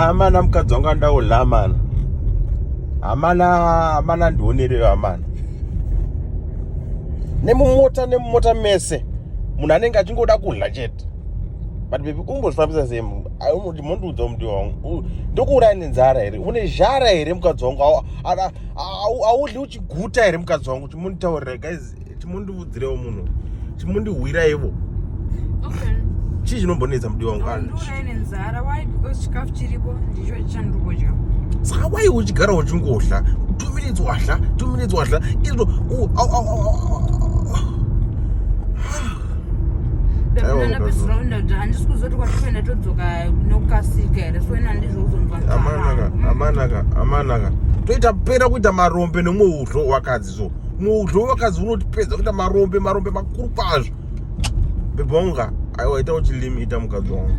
Amana, mukadzi wangu andaula amana. Amana, amana, ndionereyo amana. Nemumota, nemumota mese munhu anenge achingoda kudla chete. But baby, umbozvifambisa sei? Mondiudza, mudiwa wangu, ndokuuraya nenzara here? Une zhara here, mukadzi wangu? Audli uchiguta here, mukadzi wangu? Chimunditaurira, guys, chimundiudzirewo munhu, chimundihwiraivo. Okay. Chii chinombonetsa, mudiwa wangu? Ndiurayi nenzara. Why? Because chikafu chiripo, ndicho chandiri kudya. Saka wai uchigara uchingodla 2 minutes wadla, 2 minutes wadla izvo Aiwa, mukadzi. Round handisi kuzoti kwatikuenda todzoka nokukasika here? So ina ndizvo kuzonzwa. Amanaka, amanaka, amanaka, toita pera kuita marombe nemumwe udlo wakadzi. So mumwe udlo wakadzi unotipedza kuita marombe, marombe makuru kwazvo. Bhebhi wangu ka, aiwa, ita uchilimita, mukadzi wangu.